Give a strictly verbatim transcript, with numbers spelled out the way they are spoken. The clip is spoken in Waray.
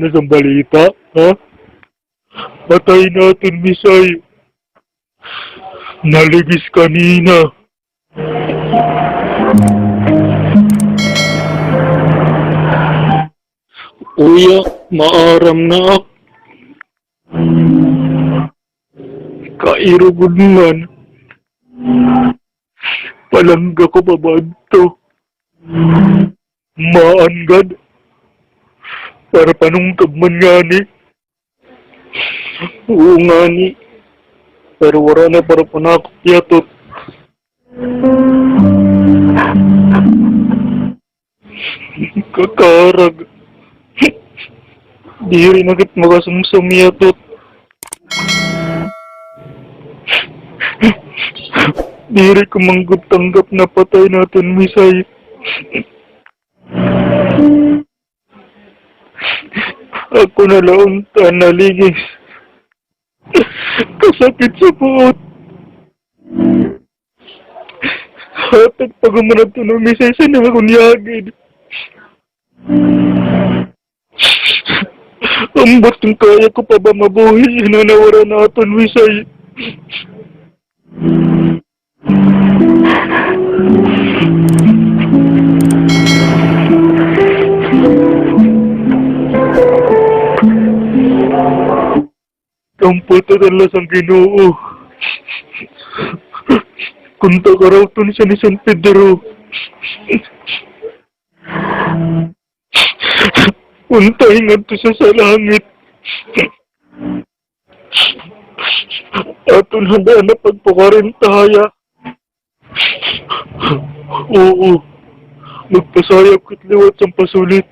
na sa balita, ha? Patay na aton Misay. Naligis kanina. Uya, maaram na ak. Kairo gud man. Palangga ko pa ba adto. Maan gad. Para panungkab man ngani. Oo ngani. Pero wara na para panakot yatot. Kakarag. Diri na kit makasumsum yatot. Diri ko man gud tanggap na patay na aton Misay. Ako na la unta an naligis. Kasakit sa buot. Hatag pa gud man adto an Misay sa akon yagid. Ambot kon kaya ko pa ba mabuhi, hinanawara na aton Misay. Kampot an lasang Ginoo. Kunta karawton siya ni San Pedro. Unta hingadto siya sa langit. Aton handaan na pagpakarintaha hiya. Oo. Magpasayap kit liwat sang pasulit.